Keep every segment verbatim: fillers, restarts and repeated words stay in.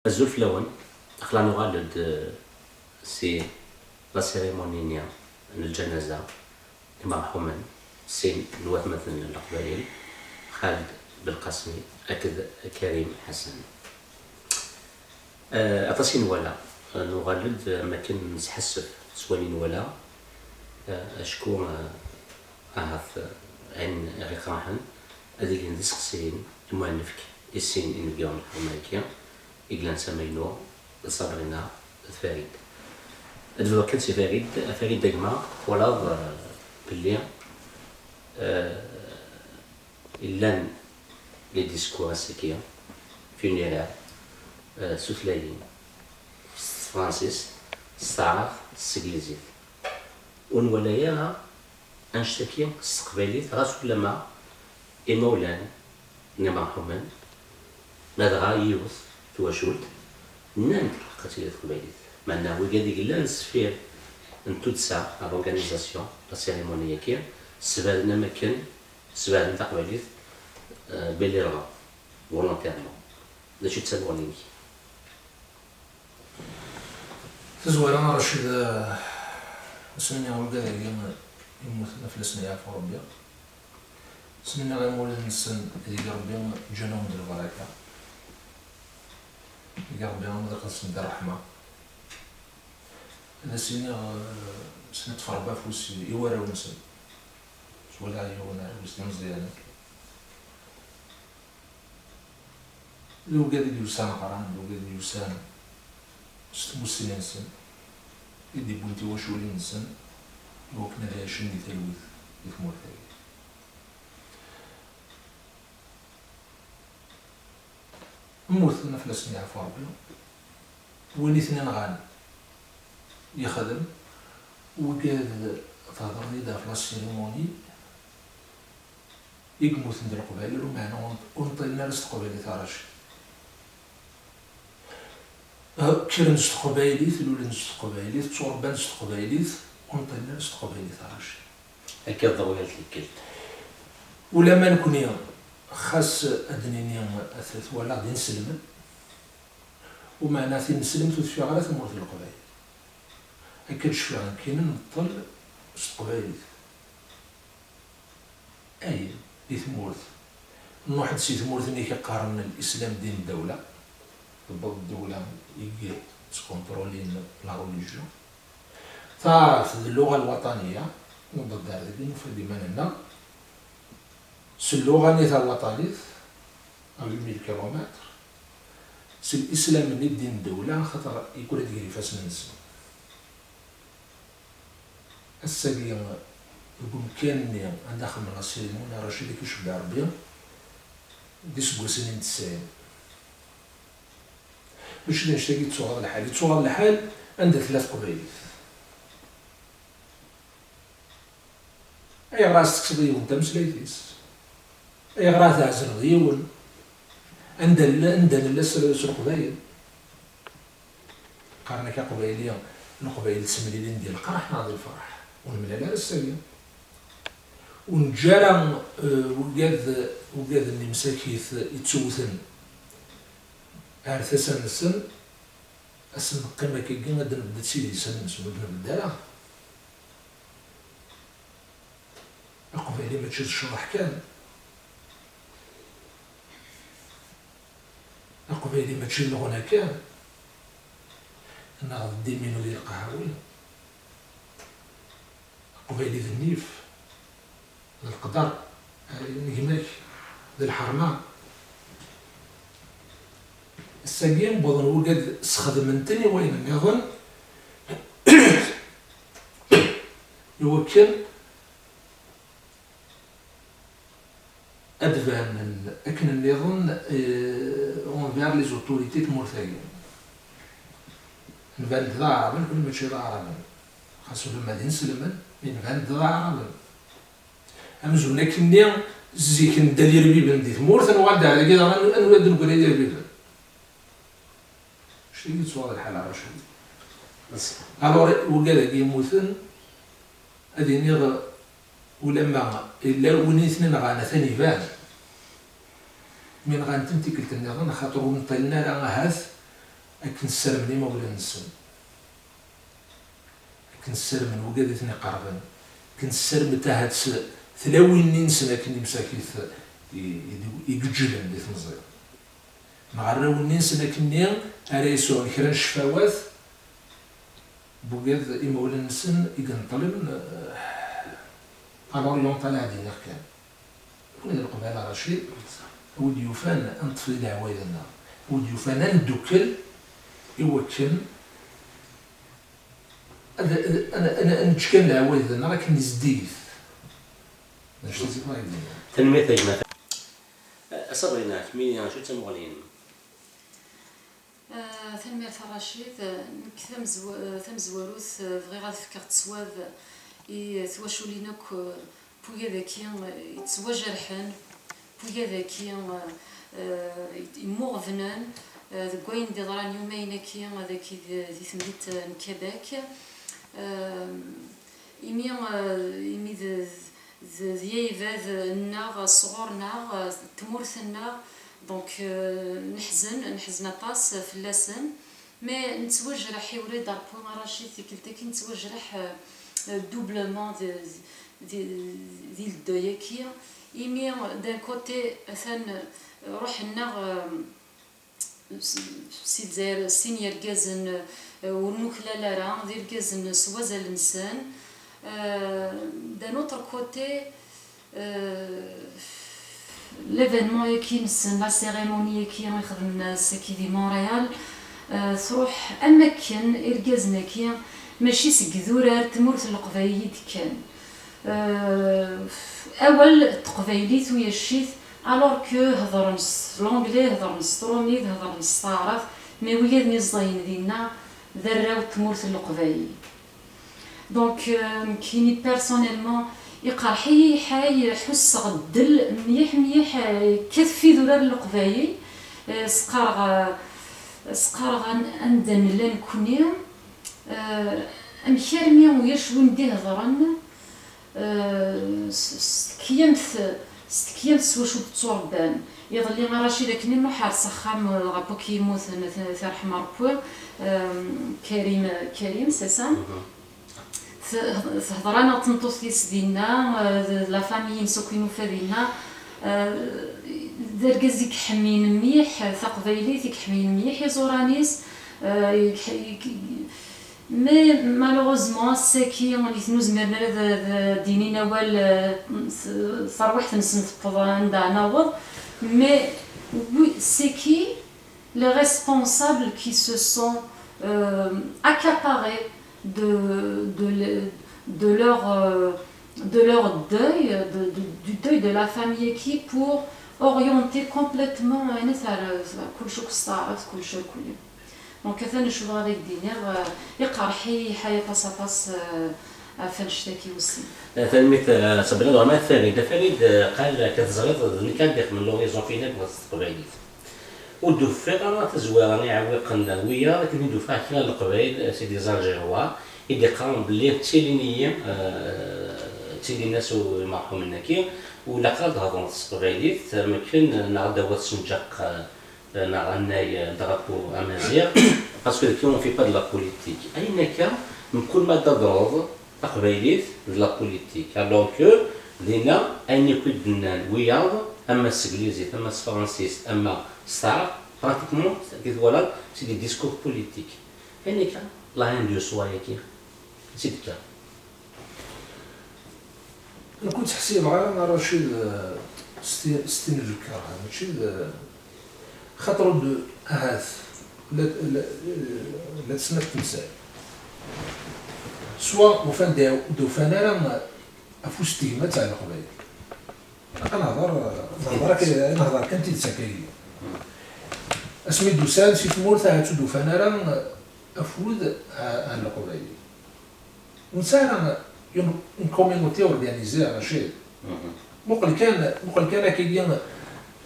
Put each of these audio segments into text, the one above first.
Azul fell-awen. Aql-aɣ nuɣal-d, eh, si la cérémonie-nni n lǧanaza n imerḥumen, sin n watmaten n Leqbayel, Xaled Belqasmi akked Karim Ḥasan. Eh, aṭas i nwala, eh, nuɣal-d, eh, am akken nesḥassef s wayen i nwala, eh, acku, eh, ahat, eh, ayen i ɣ-iqerḥen ad ilin d iseqsiyen i ma nefk i sin inebgawen n lḥerma-agi i yellan s amaynu, d Sabrina d Farid. Ad bduɣ kan si Farid. A Farid, a gma, twalaḍ, eh, belli, eh, llan les discours ass-agi, funéraires, eh, s tutlayin, s tefransist, s taɛrabt, s teglizit. Ur nwala ara annect-agi s teqbaylit, ɣas ulamma imawlan n imerḥumen, ladɣa yiwet twacult, nnan-d lḥeqq ad tili teqbaylit. Meɛna wigad i yellan sfir n tuddsa, à l'organisation, la cérémonie-agi, sbaden am akken sbaden taqbaylit, eh, belli rɣa, volontairement. D acu i d tamuɣli-inek? Tazwara, a Racid, eh, ad s-nini i wigad-agi yemmuten, ad fell-asen yeɛfu Rebbi. Ad s-nini i imawlan-nsen, deg Rebbi ǧǧan-awen-d lbaraka. Deg Rebbi ad ixelṣen-d ṛṛeḥma. Ad as-iniɣ, eh, ad s-neṭṭef Rebbi afus i, i warraw-nsen. S wala yiwen arraw-is d imeẓyanen. D wigad i d-yusan ɣran, d wigad i d-yusan s tmussni-nsen, i d-wwin tiwaculin-nsen i wakken ad ɛicen di talwit di tmurt-agi. Mmuten, ad fell-asen yeɛfu Rebbi. Win i ten-inɣan yexdem, wigad, tehder-iyi-d ɣef la cérémonie, i yemmuten d Leqbayel, umeɛna ur, ur nṭilen ara s teqbaylit, a Racid. Kkren s teqbaylit, lulen s teqbaylit, ttuṛebban s teqbaylit, ur nṭilen ara s teqbaylit, a Racid. Akka d ɣur yal tikkelt. Ulamma nekni, xas ad d-nini, t-, twalaɣ d inselmen, umeɛna tinselmt ur teffiɣ ara tamurt n Leqbayel. Akka d-cfiɣ nekkini neṭṭel s teqbaylit. Ayen di tmurt, nruḥ-d si tmurt-nni i qqaren l'islam din ddawla, tewweḍ ddawla i yettkunṭrulin la religion. Taɛrabt d lluɣa lwaṭaniya, newweḍ-d ar dagi nufa-d iman-nneɣ s lluɣa-nni tawaṭanit, à huit mille kilomètres, s l'islam-nni ddin ddawla, axaṭer yeggul-d gar ifassen-nsen. Ass-agi, deg umkan-nni anda xedmen la cérémonie, a Racid, ad k-icebbeɛ Rebbi, d iseggasen i n-tesɛin. Mačči d annect-agi yettuɣaḍ lḥal. Yettuɣaḍ lḥal anda tella teqbaylit. Ayɣer ad as-tekkseḍ yiwen tameslayt-is? Ayɣer ad tɛezleḍ yiwen? Anda nella, anda nella s, s Leqbayel? Qqaren-ak Aqbayli, Leqbayel ttemlilin di lqerḥ neɣ di lferḥ. Ur nemlal ara ass-agi. Ur neǧǧa ara, eh, ugad, ugad n imsakit yettewten ar tasa-nsen, ad sen-neqqim akkagi ad d-nbedded s idisan-nsen, ur d-nbedded ara. Aqbayli mačči d ccḍeḥ kan. Aqbayli mačči d leɣna kan, neɣ d ddiminu di lqaɛwin. Aqbayli d nnif, d leqder, n gma-k, d lḥerma. Ass-agi, wwḍen wigad sxedmen-ten i wayen nniḍen, i wakken ad d-banen akken nniḍen, eh, envers les autorités n tmurt-agi. Nban-d d aɛraben, nekni mačči d aɛraben. Xas ulamma d inselmen, mi nban-d d aɛraben. Amzun akkenni zik ndal irbiben di tmurt, ad nuɣal-d ar dagi daɣen ad nuɣal-d neggri irbiben. Mačči yettwaɣ lḥal, a Racid. Alors, wigad-agi yemmuten, ad iniɣ, ulamma yella win i ten-inɣan, atan iban. Mi nɣan-ten tikkelt nniḍen, axaṭer ur nṭilen ara ahat Akken ssarmen imawlan-nsen, akken ssarmen wigad i ten-iqerben, akken ssarment ahat s tlawin-nni-nsen akken i msakit i, i, i iǧǧlen di temẓi, neɣ arraw-nni-nsen akkenni ara yesɛun kra n ccfawat n wigad imawlan-nsen i ineṭṭlen, eh, à l'orientale, ad d-iniɣ kan. Nekni d Leqbayel a Racid, a wi d-yufan ad neṭṭef di leɛwayed-nneɣ, a wi d-yufan ad neddukel i wakken ad, ad, ad, ad, ad neǧǧ kan leɛwayed-nneɣ akken zeddigit. D acu i tebɣa ad d-tiniḍ? Tanemmirt a gma. A Sabrina, kemmini acu d tamuɣli-inem? Ah, tanemmirt a Racid. Nekk tamezwa-, tamezwarut, ah, bɣiɣ ad fkeɣ ttwab i twaculin akk, ah, n wigad-agi, ah, yettwajerḥen, n wigad-agi, ah, ah, yemmuɣebnen, ah, deg wayen d-yeḍran yumayen-agi, ah, dagi di, di temdint, ah, n Québec. Ah, imi, ah, imi d, d, d yaybad-nneɣ, sɣur-neɣ, d tmurt-nneɣ, donc, euh, neḥzen, neḥzen aṭas fell-asen, mais nettwajreḥ, i wrida Ṛebbi a Racid, tikkelt-agi nettwajreḥ, euh, doublement di, di, di le deuil-agi, imi d'un côté atan, euh, ruḥ-nneɣ, euh, s-, si Lezzayer, sin yergazen, euh, ur nuklal ara, d irgazen s wazal-nsen. Euh, d'un autre côté, euh, l'événement-agi-nsen, la cérémonie-agi i xedmen ass-agi di Montréal, euh, truḥ am akken irgazen-agi mačči seg idurar n tmurt n Leqbayel i d-kkan. Euh, awal n teqbaylit uyac-it, alors que hedren s l'anglais, hedren s trumit, hedren s taɛrabt, mais wigad-nni ẓẓayen dinna d arraw n tmurt n Leqbayel. Donc, euh, nekkini personnellement, iqerḥ-iyi lḥal, ḥusseɣ ddel mliḥ mliḥ, euh, kkat f idurar n Leqbayel, euh, s-qqareɣ, euh, s-qqareɣ an-, anda nella nekkni, euh, amek armi uyac win d-ihedren, euh, s, s tekkimt, s tekkimt s wacu d-tturebban. Iḍelli a Racid akken i nruḥ ar s axxam, euh, ɣef wakk yemmuten, t-, terḥem Ṛebbi, euh, Karim, Karim, c'est ça? Mhm. Te-, tehder-aneɣ tmeṭṭut-is dinna, euh, d, d la famille-ines akk i nufa dinna. Euh, d argaz i iḥemmlen mliḥ taqbaylit, i iḥemmlen mliḥ iẓuran-is, euh, i iḥ-, i, mais malheureusement, ass-agi, nitni ur zmiren ara ad, ad d-inin awal, euh, s-, tarwiḥt-nsen tewweḍ anda ad naweḍ. Mais oui, c'est qui les responsables qui se sont, euh, accaparés de, de, le- de leur, euh, de leur deuil, de- de- du deuil de la famille qui pour orienter complètement, euh, كلش كستارت، كلش كل. Donc, atan acu bɣiɣ ad ak-d-iniɣ, euh, iqerḥ-iyi lḥal aṭas, aṭas, euh, ɣef annect-agi aussi. Tanemmirt, euh, Sabrina. Dɣa ma Farid, a Farid, euh, qal, akka teẓriḍ, d nekk ara d-ixedmen l'horizon final n teqbaylit. Ur d-ufiɣ ara tazwara iɛewwiqen wiyaḍ akken i d-ufiɣ kra n Leqbayel, c'est des Algérois, i d-iqqaren belli ttilin-iyi, euh, ttilin-as u-, imerḥumen-agi, u ilaq ad hedren s teqbaylit, am akken neɣ ad d-tawiḍ ssenǧaq, euh, neɣ annay, euh, drapeau amaziɣ, parce que on fait pas de la politique. Ayen akka, mkul ma d-tadreḍ taqbaylit d la politique, alors que dinna ayen akk i d-nnan wiyaḍ, ama s teglizit, ama s tefransist, ama s taɛrabt, pratiquement, akken twalaḍ, c'est des discours politiques. Ayen akka, la haine de soi-agi, c'est le cas. Nekk ur tt-ḥsibeɣ ara a Racid, euh, s ti-, s tin n lkerh, mačči d, xaṭer ur d-, ahat la, la, la tesnat temsal. Swa ufan-d, ur d-ufan ara afus n tegmat ar Leqbayel. Ad nehḍer, nehḍer akka, nehḍer kan tidet akka-yi. Asmi d-usan si tmurt, ahat ur d-ufan ara afud a, a Leqbayel. Ur nesɛi ara une, une communauté organisée, a Racid. Mhm. Muqel kan, muqel kan akkagi,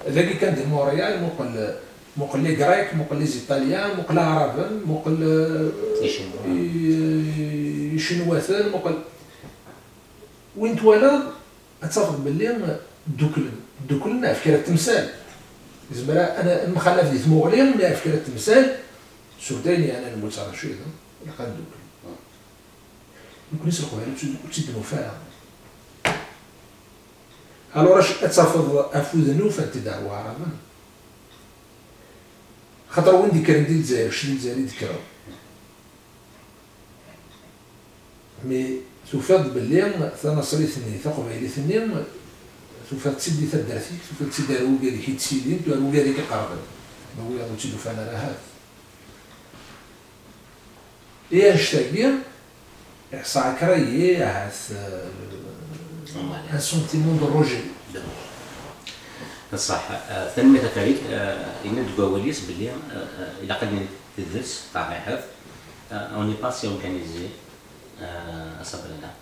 dagi kan di Montréal, muqel, muqel les Grecs, muqel les Italiens, muqel Aɛraben, muqel, euh, Icinwaten. I-, Icinwaten, muqel. Win twalaḍ, ad tafeḍ belli dduklen, dduklen ɣef kra n temsal. Nezmer ad, ad nemxalaf di tmuɣli, mais ɣef kra n temsal, Surtout ayen yeɛnan Musa Racid, ilaq ad dduklen. Nekkni s Leqbayel ur tt-, ur tt-id-nufi ara. Alors, ac-, ad tafeḍ afud-nni ufan-t-id ar Waɛraben. Xaṭer win d-ikkren di Lezzayer, kečč di Lezzayer i d-tekkreḍ. Mi tufiḍ belli tanaṣrit-nni, taqbaylit-nni, tufiḍ-tt-id di taddart-ik, tufiḍ-tt-id ar wigad i k-ittilin, ar wigad i k-iqerben. Ma wiyaḍ ur tt-id-ufan ara ahat. I annect-agi, ça a créé ahat, euh, un sentiment de rejet. Ṣṣeḥ. Euh, tanemmirt a Farid. Euh, yenna-d deg wawal-is belli, euh, euh, ilaq ad nini tidet, taḥiḥet. Euh, on n'est pas si organisé, euh, à Sabrina.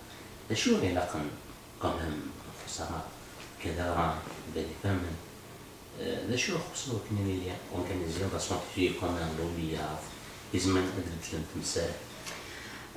D acu i ilaqen quand même, xṣara, kra, d ayen ifehmen. Euh, d acu i ixuṣṣen wakken ad nili organisé dans son pays comme un lobby, izemren ad beddlen temsal?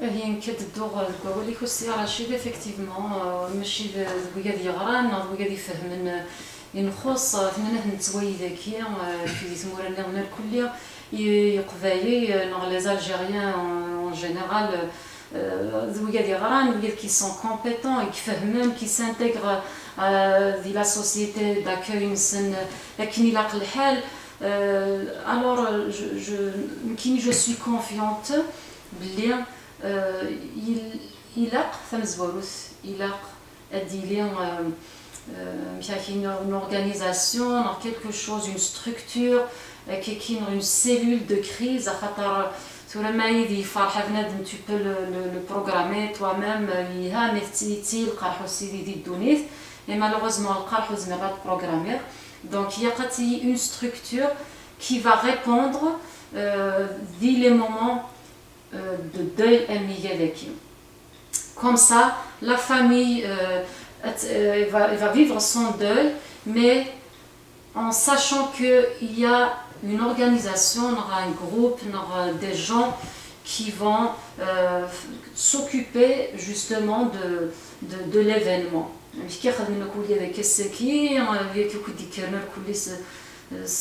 Ahi, nekk ad dduɣ deg wawal-ik a Si Racid, effectivement, euh, mačči d, d wigad yeɣran neɣ d wigad ifehmen, euh, i nxuṣṣ, euh, tmanat n ttwayid-agi, euh, di tmura nniḍen irkelli, i, Iqbayel, euh, neɣ les Algériens en, en général, euh, euh, d wigad yeɣran, wigad qui sont compétents et qui fehmen, qui s'intègrent, euh, di la société d'accueil-nsen, euh, akken ilaq lḥal. Euh, alors, euh, je, je, nekkini, je suis confiante belli, euh, il, ilaq tamezwarut, ilaq ad d-yili, euh, euh, amek ara k-iniɣ, une organisation, neɣ quelque chose, une structure, euh, akken, une cellule de crise, axaṭer tura ma yid yefreḥ bnadem, tu peux le, le, le programmer toi-même, euh, yelha, mais yetti, yetti lqerḥ ussid di ddunit, et malheureusement lqerḥ ur zmireɣ ad programmer. Donc, ilaq ad tili une structure qui va répondre, euh, dès les moments, euh, de deuil am wigad-agi. Comme ça, la famille, euh, elle, euh, va, va vivre son deuil, mais en sachant qu'il y a une organisation, neɣ un groupe, neɣ, euh, des gens qui vont, euh, s'occuper justement de, de, de l'événement. Amek i xedmen akk wigad akka, yak akk d-ikkren irkelli s, s,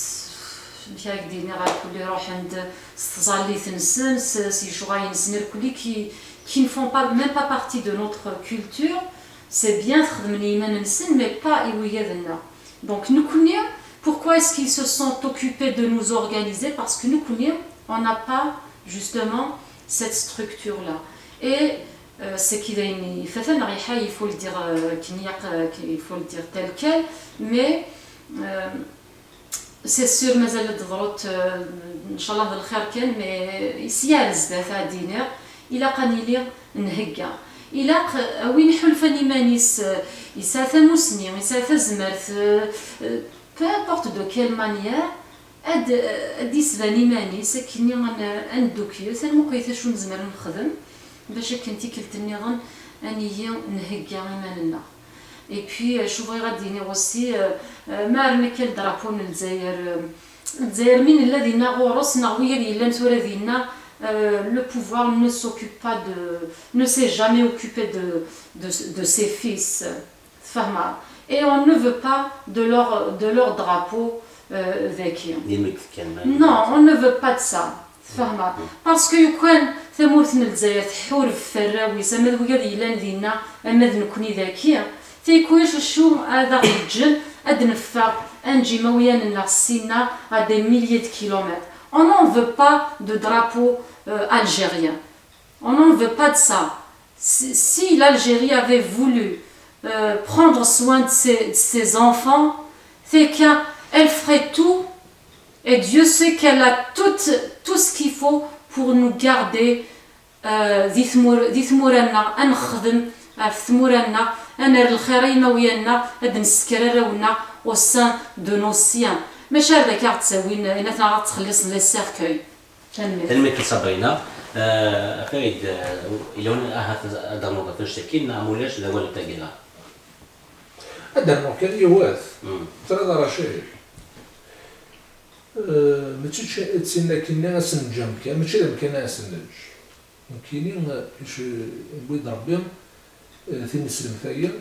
amek ara k-d-iniɣ, irkelli ruḥen-d s tẓallit-nsen, s, s lecɣal-nsen, irkelli qui, qui ne font pas, même pas partie de notre culture. C'est bien, xedmen i yiman-nsen, mais pas i wigad-nneɣ. Donc, nekkni, pourquoi est-ce qu'ils se sont occupés de nous organiser? Parce que nekkni, on n'a pas justement cette structure-là. Et, euh, c'est qu'il y a une, il faut le dire, euh, qu'il y a, euh, qu'il faut le dire tel quel, mais, euh, c'est sûr, mazal ad d-teḍru, euh, inchallah d lxir kan, mais s yar zdat ad d-iniɣ, ilaq ad nili nhegga. Ilaq, euh, win iḥulfan iman-is, euh, yesɛa tamusni, yesɛa tazmert, euh, euh, peu importe de quelle manière, ad, ad d-isban iman-is, akkenni ad n-, ad neddukel, ad nmuqel acu nezmer ad nexdem, bac akken tikkelt nniḍen ad nili nhegga iman-nneɣ. Et puis, euh, acu bɣiɣ ad d-iniɣ aussi, euh, euh, ma rniɣ kan drapeau n Lezzayer, euh, Lezzayer mi nella dinna ɣur-s, neɣ wigad yellan tura dinna, euh, le pouvoir ne s'occupe pas de, ne s'est jamais occupé de, de, de ses fils. Tfehmeḍ? Et on ne veut pas de leur, de leur drapeau, euh, daki. D imekkan, ma... Non, on ne veut pas de ça. Tfehmeḍ? Parce que lukan tamurt n Lezzayer tḥureb f warraw-is, ama d wigad yellan dinna, ama d nekkni daki, tikwal acu ad aɣ-yeǧǧen ad neffeɣ, ad neǧǧ imawlan-nneɣ ssinna à des milliers de kilomètres. On n'en veut pas de drapeau, euh, algérien. On n'en veut pas de ça. Si, si l'Algérie avait voulu, euh, prendre soin de ses, de ses enfants, c'est qu'elle ferait tout, et Dieu sait qu'elle a tout, tout ce qu'il faut pour nous garder, euh, di tmur-, di tmura-nneɣ, ad nexdem ɣef tmura-nneɣ, ad nerr lxir i yimawlan-nneɣ, ad d-nessker arraw-nneɣ au sein de nos siens. Mačči ar d akka ɣ-d-ttawin, ayen ad aɣ-ttxelliṣen les cercueils. Tanemmirt. Tanemmirt a Sabrina. Eh, Farid, eh, yella win ahat ad d-ternuḍ ɣef wannect-agi, neɣ ma ulac d awal n taggara? Ad d-rnuɣ kan yiwet. Mm. Teẓriḍ a Racid, eh, mačči d ti-, d tin akkenni ad s-neǧǧ amkan, mačči d amkan ad s-neǧǧ. Nekkini, eh, ic-, yewwi-d Rebbi, eh, tineslemt-agi,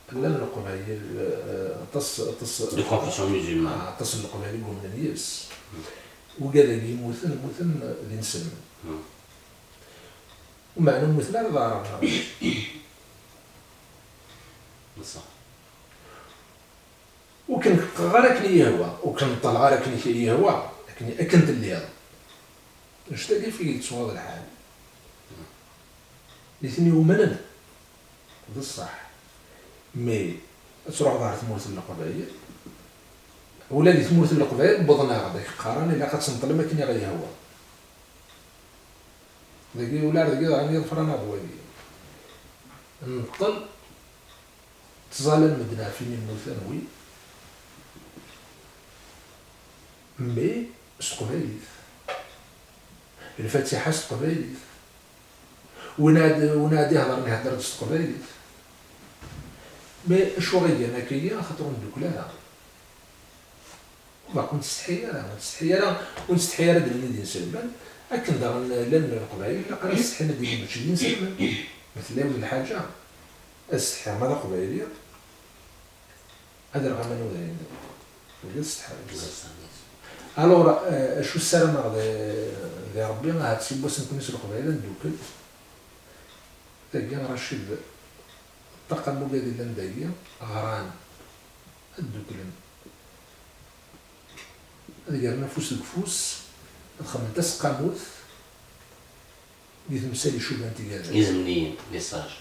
llan Leqbayel, eh, aṭas, aṭas, de confession musulmane. Ah, aṭas n Leqbayel i yumnen yis. Mm. Wigad-agi yemmuten, mmuten d inselmen. Hmm. Meɛna mmuten ara d aɛraben. Beṣṣeḥ. Ur ken-qqeɣ ara akken i yi-yehwa, ur ken-ṭṭaleɣ ara akken i yi-yehwa, akken, akken telliḍ. Annect-agi ɣef i yettwaḍ lḥal. Nitni umnen, d ṣṣeḥ. Mais ad truḥeḍ ɣer tmurt n Leqbayel, ula di tmurt n Leqbayel wwḍen-aɣ-d, ak qqaren ilaq ad tenṭlem akken i ɣ-yehwa. Dagi, ula ar dagi daɣen yeḍfer-aneɣ-d wagi. Nṭel, ttẓallan medden ɣef imi mmuten wi. Mais s teqbaylit. Lfatiḥa s teqbaylit. Win ad, win ad ihedren, ihedder-d s teqbaylit. Mais acu i igan akka-yi? Axaṭer ur ndukkel ara. Baqi ur nettsetḥi ara, ur nettsetḥi ara, ur nettsetḥi ara ad d-nini d inselmen, akken daɣen llan leqbayel, ilaq ara setḥin ad d-inin mačči d inselmen. Ma tella yiwet n lḥaǧa, ad setḥiɣ ma d aqbayli, ad rreɣ aman udayen. Ula d setḥa. Alors, euh, acu ssarameɣ di, di Rebbi, ahat si wass nekkni s leqbayel ad ndukkel. Dagi, Racid, ṭṭaqa n wigad yellan dagi, ɣran, ad dduklen. Ad gren afus deg ufus, ad xedmen taseqqamut di temsal icuban tigadal. Izemniyen, les sages.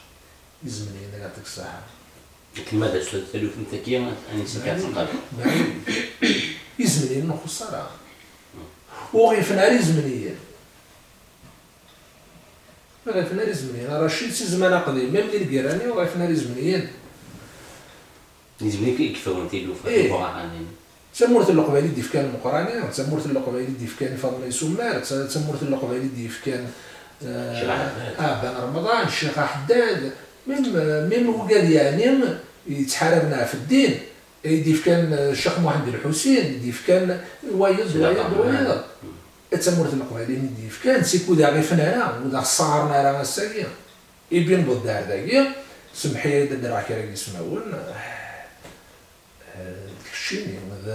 Izemniyen, ad yɛṭik ṣṣeḥḥa. Akken ma d acu taluft-agi, ansi kan teqqar. Izemniyen ur nxuṣṣ ara. Ur ɣifen ara izemniyen. Ur ɣifen ara izemniyen. A Racid, si zzman aqdim, même di lgirra-nni, ur ɣifen ara izemniyen. Izemniyen i yeffeɣen tilufa, eh, tibuɣanin. D tamurt n Leqbayel i d-ifkan Meqrani, d tamurt n Leqbayel i d-ifkan Faḍma Isumar, d ta-, d tamurt n Leqbayel i d-ifkan, eh, Ccix Aḥeddad. Aɛban Remḍan, Ccix Aḥeddad, même, même wigad yeɛni yettḥaraben ɣef ddin, i d-ifkan, eh, Ccix Muḥend Lḥusin, i d-ifkan wayeḍ, wayeḍ, wayeḍ. D tamurt n Leqbayel i d-ifkan, si kud ur ɣifen ara, ur ɣ-ssaɣren ara ass-agi. Ibi newweḍ-d ar dagi, semmeḥ-iyi ad d-rreɣ kra n yismawen, eh, d keččini, d,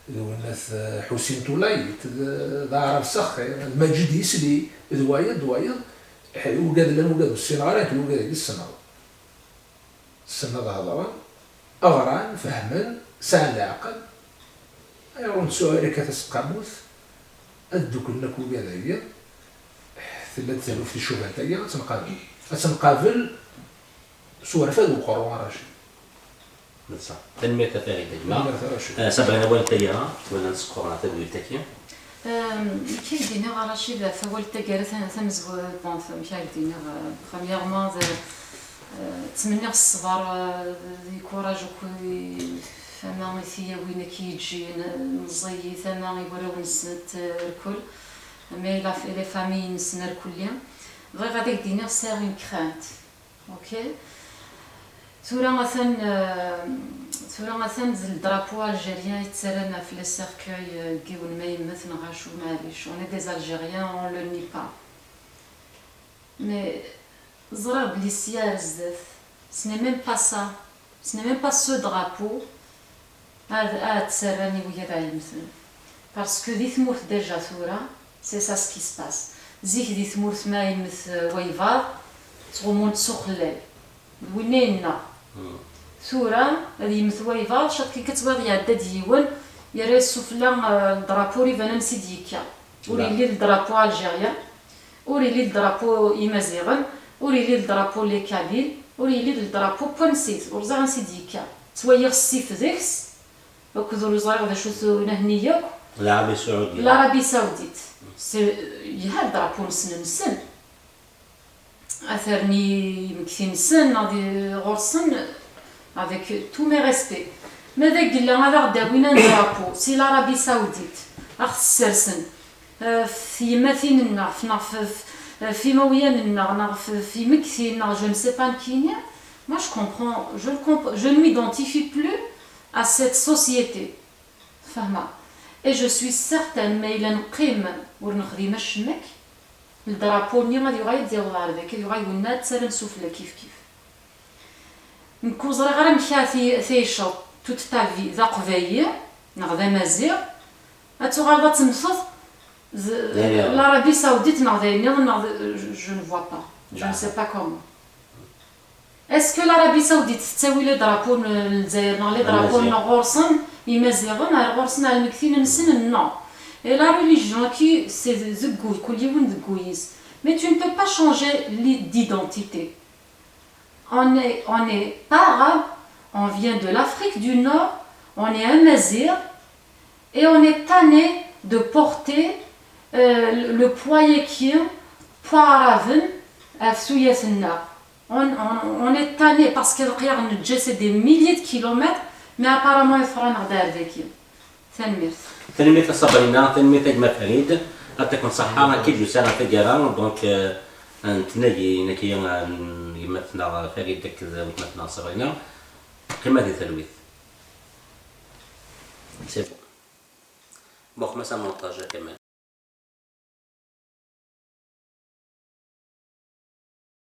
d winnat, eh, Ḥusin Tulayt, d, d Aɛrab Saxi, d Maǧid Yisli, d wayeḍ, d wayeḍ, eh, ugad llan ugad ur ssineɣ ara, akken ugad-agi ssneɣ. Ssnen ad hedren, ɣran, fehmen, sɛan leɛqel. Ayɣer ur nettu ara akka taseqqamut? Ad dduklen akk wigad-agi. Tella-d taluft icubant-agi, ad tt-nqabel. Ad tt-nqabel s urfad uqerru, a Racid. D ṣṣeḥ. Tanemmirt a Farid, a gma. Tanemmirt a Racid. Eh, Sabrin, awal n taggara, twala ad nseqqur ɣer tadwilt-agi. Ehm, nekk ad d-iniɣ a Racid ɣef awal n taggara ta-, tamezwarut, bon, amek ara d-iniɣ, eh, premièrement, d, eh, ttmenniɣ ṣṣber, eh, d, d courage akk i, ama i tiyawin akk i yeǧǧin, eh, meẓẓiyit, ama i warraw-nsent, eh, rkul, ama i la, i les familles-nsen rkulli. Bɣiɣ ad ak-d-iniɣ sɛiɣ une crainte. Ok. Tura atan, eh, tura atan d le drapeau algérien i ttarran ɣef le cercueil, eh, n yiwen ma yemmet neɣ acu, maɛlic. On est des Algériens, on le nie pas. Mais ẓriɣ belli sya ar zdat, ce n'est même pas ça. Ce n'est même pas ce drapeau. Ad, ad ttarran i wigad ara yemmten. Parce que di tmurt déjà tura, c'est ça ce qui se passe. Zik di tmurt ma yemmet, euh, waybaḍ, ttɣummun-t s uxellal. D winna yenna. Hmm. Tura, ad yemmet waybaḍ, ciṭ kan kan twiḍ iɛedda-d yiwen, yerra-yas sufella, euh, drapeau ur iban ansi d-yekka. Ur yelli d drapeau algérien. Ur yelli d drapeau imaziɣen, ur yelli d drapeau les Kabyles, ur yelli d drapeau n wansi-t, ur ẓriɣ ansi d-yekka. Ttwaliɣ ssif deg-s, akked ur ẓriɣ d acu-t unahni yakk. L'Arabie Saoudite. L'Arabie Saoudite. C'est, yelha drapeau-nsen, nsen. Ad terni imekti-nsen, neɣ di, ɣur-sen, avec tous mes respects. Ma d agella ad aɣ-d-awin un drapeau si l'Arabie Saoudite, ad ɣ-t-ssersen, euh, f tyemmatin-nneɣ, f, neɣ f, f, f imawlan-nneɣ, neɣ f, f imekti-nneɣ, je ne sais pas nekkini, moi je comprends, je ne comp-, je ne m'identifie plus à cette société. Fehmeɣ. Et je suis certaine, ma yella neqqim ur nexdim acemma, le drapeau-nni ad yuɣal ad d-yaweḍ ɣer dagi, ad yuɣal winna ad ttarran sufella kif kif. Nekk ur ẓriɣ ara amek ara t-, tɛiceḍ toute ta vie d aqbayli neɣ d amaziɣ, ad tuɣaleḍ ad temmteḍ Z- L'Arabie Saoudite neɣ d ayen nniḍen neɣ d- je, je ne vois pas. Je ne sais pas comment. Est-ce que l'Arabie Saoudite tettawi les drapeaux n Lezzayer neɣ les drapeaux n ɣur-sen imaziɣen ar ɣur-sen ar lmegtin-nsen? Non. Et la religion qui c'est deg wul, kul yiwen deg wul-is. Mais tu ne peux pas changer d'identité. On est, on n'est pas arabe, on vient de l'Afrique du Nord, on est amazigh et on est tanné de porter euh, le, le poids-yaki, poids araben, ɣef tuyat-nneɣ. On, on, on est tanné parce que leqyar n lǧal c'est des milliers de kilomètres, mais apparemment yeffeɣ-aneɣ-d ar dagi. Tanemmirt. Tanemmirt a Sabrina, tanemmirt a gma Farid. Ad taken ṣṣeḥḥa, akka d-yusa ɣer taggara, donc euh, n tnagi naki n gma-tneɣ Farid akked weltma-tneɣ Sabrina. Qqimet di talwit. C'est bon. Bon, xmas amontaj a Kamal.